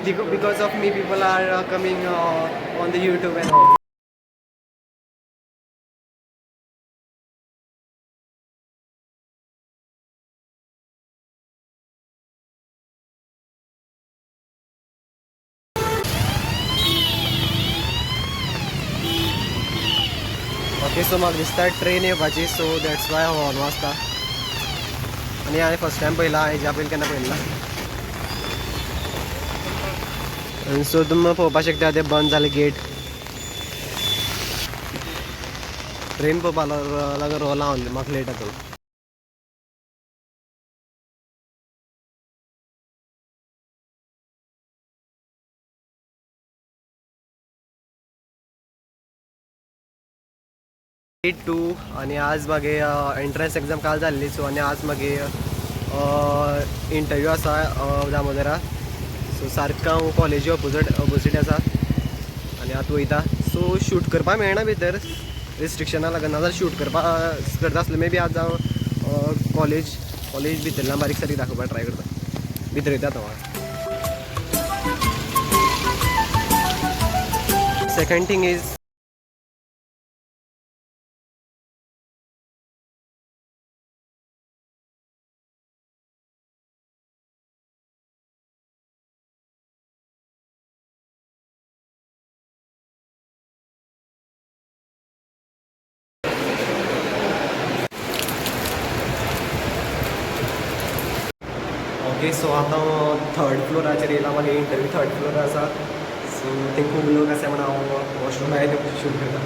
Because of me people are coming on the YouTube and all. Okay, so म्हाका दिसता train येवपाची, so that's why horn वाजता. आनी हांवें फर्स्ट टायम पळयला, हेज्या पयलीं केन्ना पळयला ना. आनी सो तुमी पळोवपाक शकता, ते बंद जाले गेट. ट्रेन पळोवपा लागून रोवला हांव, म्हाका लेट जाता. टू आनी आज मागे एंट्रन्स एग्जाम काल जाल्ली, सो आनी आज मागे इंटरव्यू आसा दामोदरा. सो सारको हांव कॉलेजी ऑपोजीट आसा आनी आतां वयता. सो शूट करपाक मेळना भितर, रिस्ट्रिक्शना लागून, नाजाल्यार शूट करपाक करता आसलें. मे बी आज हांव कॉलेज भितरल्यान बारीक सारीक दाखोवपाक ट्राय करता. भितर वयता आतां हांव. Second thing is, okay, so आतां थर्ड फ्लोराचेर येयला. म्हागे इंटरव्यू थर्ड फ्लोर आसा, सो ते खूब लोक आसा म्हणून हांव वॉशरूम आयले, शूट करता.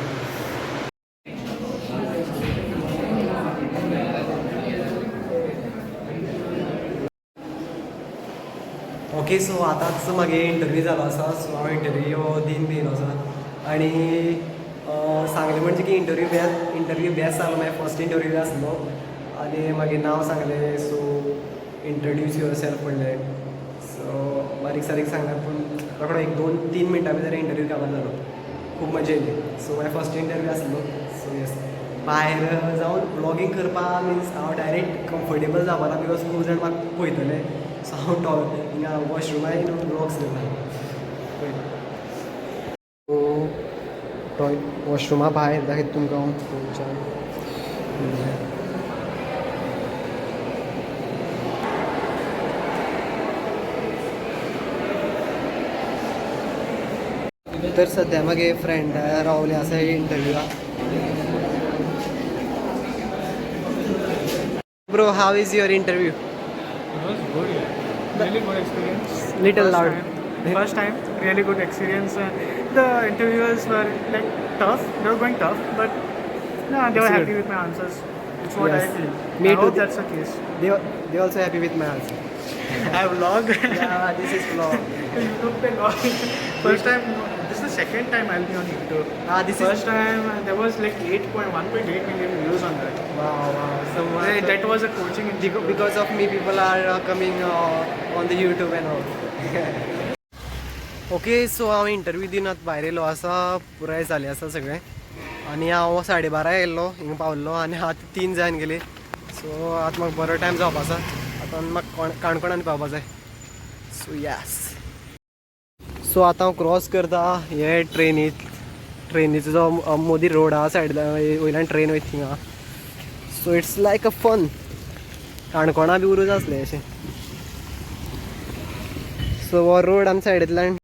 ओके, सो आतांच म्हागे इंटरव्यू जालो आसा. सो हांव इंटरव्यू दिवन बी येयलो आसा आनी सांगलें म्हणजे की इंटरव्यू बेस्ट जालो. मागीर फर्स्ट इंटरव्यू आसलो आनी मागीर नांव सांगलें, सो इंट्रोड्यूस your self म्हणलें. सो बारीक सारीक सांगलें, पूण रोखडो एक 2-3 मिनटां भितर इंटरव्यू काबार जालो. खूब मजा येयली. सो मागीर फर्स्ट इंटरव्यू आसलो. सो येस, भायर जावन व्लॉगींग करपा मिन्स हांव डायरेक्ट कम्फर्टेबल जावपाना, because खूब जाण म्हाका पळयतले. सो हांव टॉ हिंगा वॉशरुमा येवन व्लॉग्स करता. पळय, सो टॉय वॉशरुमा भायर दाखयता तुमकां हांव तुमच्या. तर सध्या मागे फ्रेंड रावले आसा इंटरव्यूआ. Bro, how is your interview? It was good, yeah. Really good experience. Little First loud. time. First time, really good experience. The interviewers were like tough. They were going tough, but no, they were It's good. Happy with my answers. It's what Yes. I feel. Me I too. Hope that's the case. They also happy with my answer. I vlog. Yeah, this is vlog. YouTube pay vlog. First time. This is the second time I'll be on YouTube. Ah, this is First time there was like 8.1.8 million views on that. Wow. So That was a coaching institute. Because of me people are coming on the YouTube and all. Okay, so हांव interview दिवन आतां भायर येयलो आसा. पुराय जालें आसा सगळें आनी हांव 12:30 येयल्लो, हिंगा पावल्लो आनी आतां 3 जावन गेली. सो आतां म्हाका बरो टायम जावपा आसा. आतां म्हाका काणकोणान पावपा जाय. सो येस, सो आतां हांव क्रॉस करता हे ट्रेनीचो जो मोदी रोड आहा, सायडीन वयल्यान ट्रेन वयता थिंगा. So it's like a fun. काणकोणा बी उरूच आसलें अशें. सो हो रोड आमच्या सायडींतल्यान.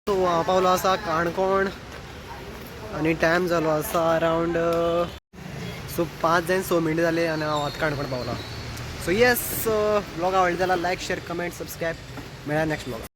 सो हांव पावलो आसा काणकोण आनी टायम जालो आसा अरावंड, सो 5 जावन 6 मिनटां जाले आनी हांव आतां काणकोण पावला. सो येस, व्लॉग आवडले जाल्यार लायक, शेर, कमेंट, सबस्क्रायब. मेळया नेक्स्ट व्लॉगान.